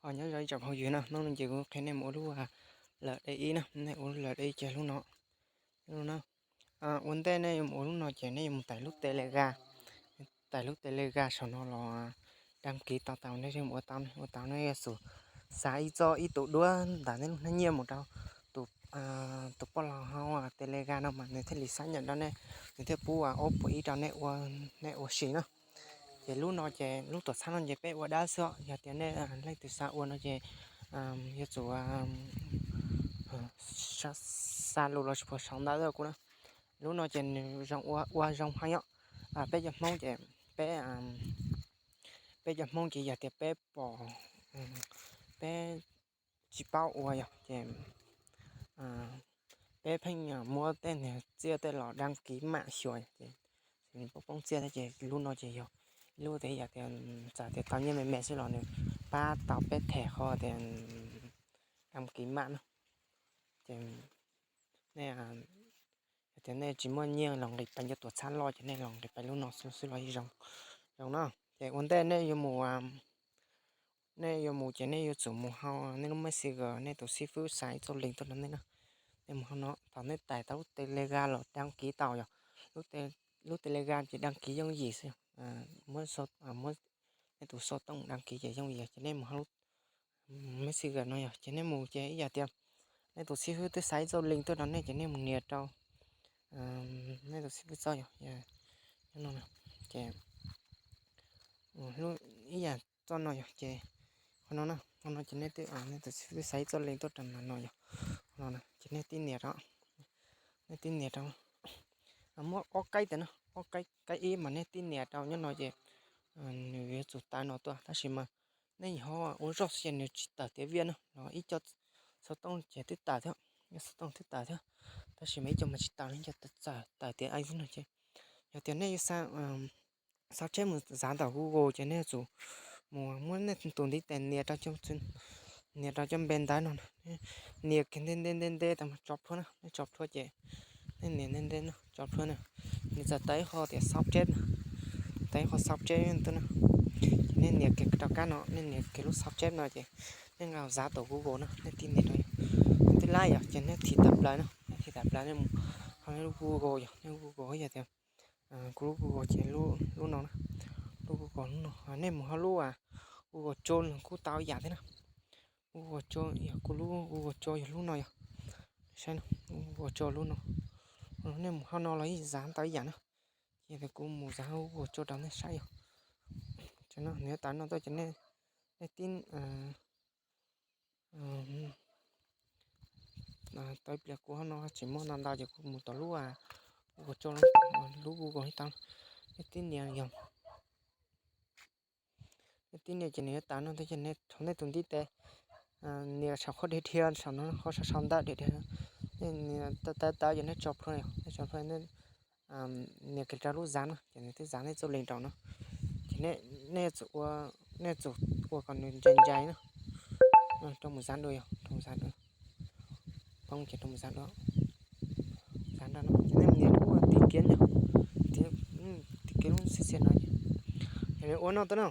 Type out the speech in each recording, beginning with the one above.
Os, nyob zoo ib tsoom phooj ywg na, hnub no ces kuv qhia nej mus ua lub lawm dej ib na, nej ua lub lawm dej ib ces lub no, lub no. Ua ntej nej yuav mus ua lub no ces nej yuav mus tải lub Telegram, tải lub Telegram saum no los đăng ký tau tau nej thiaj mus ua tau, ua tau nej yuav tsum xa ib txoj ib tug duab ntawm nej lub hnab nyiaj mus rau tus, tus poj laug hauv Telegram no mas nws thiaj li xác nhận rau nej, nws thiaj pub ob puas ib rau nej ua, nej ua si na. Ces lub no ces lub tuam txhab no ces peb ua dab xwb os, yog tias nej leej twg xav ua no ces yuav tsum xa lus los sis puas sau ntawv rau kuv na. Lub no ces nws zoo ua, ua zoo heev os. Peb cov Hmoob ces peb, peb cov Hmoob ces yog tias peb pom, peb tsis paub ua yog ces peb pheej muab tej niag txiaj tej los đăng ký mạng xyuas ces nws poob poob txiaj thiab. Ces lub no ces yog ib lub tias yog tias txawm tias tau nyiaj me me xwb los nws pab tau peb them qhov tias đăng ký mạng no. Ces nej, yog tias nej tsis muaj nyiaj los nqis pais cov tuam txhab loj ces nej los nqis pais lub no xwb los yeej zoo, zoo no. Ces ua ntej nej yuav mus, nej yuav mus ces nej yuav tsum mus hauv nej lub Messenger, nej tus xib fwb xa ib txoj link tuaj rau nej na. Nej mus hauv no, thaum nej tải tau lub Telegram los đăng ký tau yog, lub Telegram ces đăng ký yooj yim xwb, muab, muab nej tus xov tooj đăng ký ces yooj yim. Ces nej mus hauv lub Messenger no yog ces nej mus ces ib yam tias nej tus xib fwb twb xa ib txoj link tuaj rau nej ces nej mus nias rau nej tus xib fwb txoj yog, no, ces ib yam txoj no yog ces qhov no na, qhov no ces nej, nej tus xib fwb twb xa ib txoj link tuaj rau no yog, qhov no ces nej tib nias rau, nej tib nias rau, muab ob kaib tias no, ob kaib, kaib ib mas nej tib nias rau nyob no ces nws yuav tsum tawm no tuaj, tab sis mas nej ho ua zoj xwb ces nws tsis tawm tias Việt Nam no, ib co xov tooj ces twb tawm thiab, ib co xov tooj twb tawm thiab, tab sis mas ib co mas tsis tawm li, ib co tawm tias Anh xwb no ces yog tias nej yuav xa sao chép mus xav ntawm Google ces nej yuav tsum mus muab nej tus ntiv tes nias rau, nias rau cov npe ntawv no, nias kiag nte nte nte nte tas mus tso plhuav na, nej tso plhuav ces nej nias nte nte no tso plhuav na, nws txawm tawm ib qho tias sao chép na, tawm ib qho sao chép tuaj na, ces nej nias kiag rau kab no, nej nias kiag lub sao chép no ces nej nqa xav ntawm Google no, nej tib nias rau, twb lab yog ces nej thim tawm plaws no, nej thim tawm plaws nej mus hauv nej lub Google yog, nej Google yog tias kuv lub Google ces lub no na, lub Google lub no, nej mus hauv lub Google Chrome los kuj tau ib yam thiab na. Google Chrome yog kuv lub Google Chrome yog lub no yog, saib no, Google Chrome lub no, nej mus hauv no los yeej xav tau ib yam na. Ces kuv mus xav Google Chrome rau nej saib yog, nws yuav tawm no tuaj ces nej tib, tau ib pliag kuv hauv no tsis muaj ntau ntau ces kuv mus tom lub Google Chrome, lub Google li tau, nej tib nias yog, nej tib nias ces nws yuav tawm no tuaj ces nej rho nej tus ntiv tes nias saum qhov dhia dhia saum no, qhov sau sau ntawv dhia dhia, nej nias tawv tawv tawv ces nej tso plhuav, nej tso plhuav, nej nias kiag rau lub xav no ces nws twb xav nej txoj link rau no. Ces nej, nej yuav tsum ua kom nws ntsais ntsais na, rau mus xav dua yog, rau mus xav dua, poob ces rau mus xav dua, xav dua no ces nej nias lub tìm kiếm yog, tìm kiếm lub xiab xiab no, ces nws ua no tuaj na,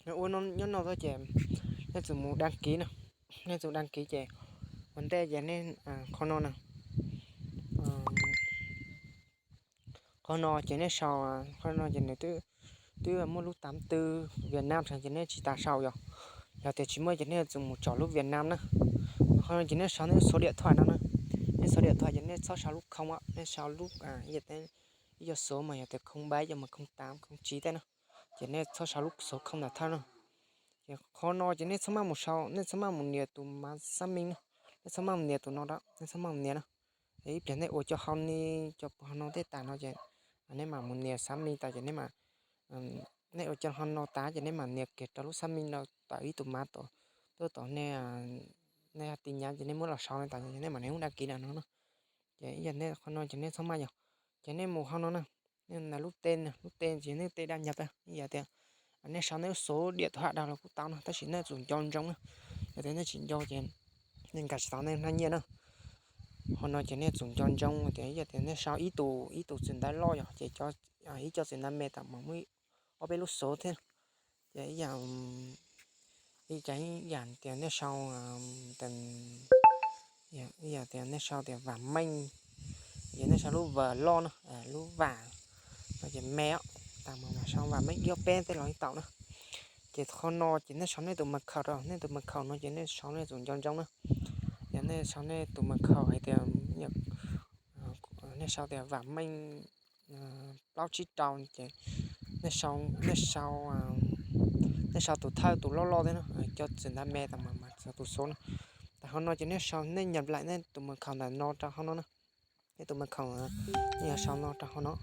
nws ua no nyob no tuaj ces nej tsum mus đăng ký na, nej tsum đăng ký ces ua ntej ces nej qhov no na, qhov no ces nej sau, qhov no ces nws twb, twb muaj lub tám tư Việt Nam ces nej tsis tas sau yog, yog tias tsis muaj ces nej yuav tsum mus tsom lub Việt Nam na. Qhov no ces nej sau nej số điện thoại no na, nej số điện thoại ces nej txhob sau lub không, nej sau lub, ib co số mas yog tias không bảy, ib co mas không tám, không chín tej no, ces nej txhob sau lub số không ntawd thawj no. Ces qhov no ces nej txhob maj mus sau, nej txhob maj mus nias tus mã xác minh no, nej txhob maj mus nias tus no rau, nej txhob maj mus nias na. Ib pliag nej ua cov hauv ni, cov hauv no tej tas no ces nej mam mus nias xác minh tas ces nej mam, nej ua cov hauv no tas ces nej mam nias kiag rau lub xác minh no tawm ib tus mã tuaj tom nej, nej tin nhắn ces nej muab los sau no tas ces nej mam nias đăng ký no no. Ces ib yam nej qhov no ces nej txhob maj yog, ces nej mus hauv no na, nej nias lub tên, lub tên ces nej tên đăng nhập tas, ib yam tias nej sau nej số điện thoại rau los kuj tau no, tab sis nej tsum nco ntsoov na, yog tias nej tsis nco ces nej nkag tsis tau nej hnab nyiaj na. Qhov no ces nej tsum nco ntsoov tias yog tias nej sau ib tus, ib tus txiv ntawv loj yog ces cov, ib co txiv ntawv me tas mas muaj ob peb lub số thiab. Ces ib yam, Ib yam tias nej sau, ib yam tias nej sau tias Vam Meej, ces nej sau lub V loj na, lub Vam no ces me os, tas mus mas sau Vam Meej ib ob peb tej los yeej tau na. Ces qhov no ces nej sau nej tus mas khaum rau, nej tus mas khaum no ces nej sau nej tus nco ntsoov na. Yog nej sau nej tus mas khaum hais tias nej sau tias Vam Meej plaub tsib rau ces nej sau, nej sau tus thawj tus loj loj thiab na, cov txwm ntawd me tas mas sau tus xov na. Tas qhov no ces nej sau nej nyam laim nej tus mas khaum ntawm no rau qhov no na. Nej tus mas khaum nej yuav sau no rau qhov no.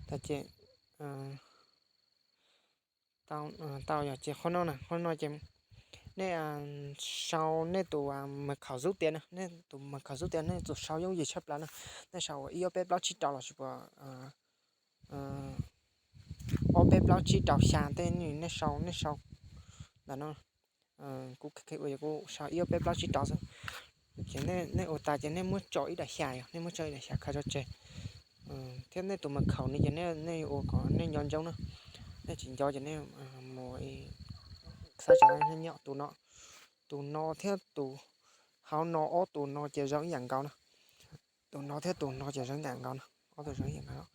Tas ces tau yog ces qhov no na, qhov no ces nej sau nej tus mas khaum xub tias na, nej tus mas khaum xub tias nej txawm sau yooj yim tshaj plaws na. Nej sau ib ob peb plaub tsib rau los sis puas ob peb plaub tsib rau xya tej nej sau, nej sau ntawm no. Kuv ua yog kuv sau ib ob peb plaub tsib rau xwb. Ces nej ua tas ces nej muab tso ib daim xya, yog nej muab tso ib daim xya khaws tso tseg. Thiab nej tus mas khaum no ces nej ua kom nej nco ntsoov na. Nej tsis nco ces nej mus xav tsa nej nyob tus no, tus no thiab tus hauv no ob tus no ces zoo ib yam nkaus na. Tus no thiab tus no ces zoo ib yam nkaus na, ob tus zoo ib yam nkaus.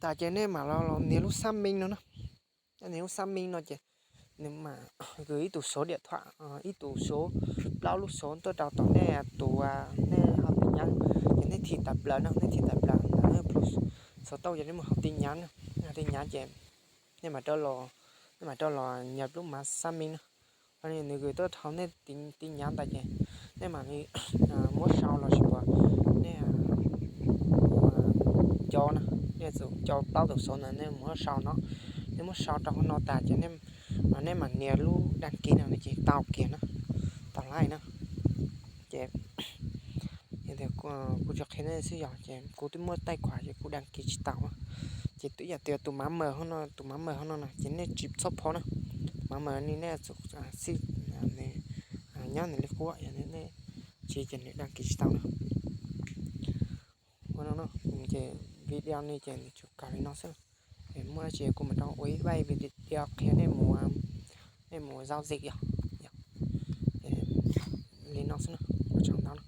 Tas ces nej mam los nias lub xab meej no na. Nias lub xab meej no ces nws mam kwv ib tus xov diam thuam, ib tus xov, plaub lub xov tuaj rau tom nej tus, nej hauv tij nyab. Ces nej thim tas plaws no, nej thim tas plaws ntawm nej plus xov tooj ces nej mus hauv tij nyab, hauv tij nyab ces nej mam rov los, nej mam rov los nyas lub mas xab meej no. Nws kwv tuaj rau nej tij nyab tas ces nej mam li muab sau los sis puas nej nco na, nej txawm nco plaub tus xov ntawd nej muab sau no. Nej muab sau rau qhov no tas ces nej mam nias lub dag kis no ces tau kiag na, tau lawm na. Ces kuv tsis qhia nej xwb yog ces kuv twb muaj taij khuam ces kuv dag kis tsis tau. Ces ib yam tias tus mav mawm hauv no, tus mav mawm hauv no na ces nej tsis txhob phob na. Tus mav mawm ni nej txawm xij nyob nws li qub, yog nej tsis ces nws dag kis tsis tau na. Ua no ces video no ces nws tsuas kawg li no xwb. Muaj dab tsi kuv mam rov ua ib vaj video qhia nej mus, nej mus zau zim yog li no xwb na. Ua tsaug ntau na.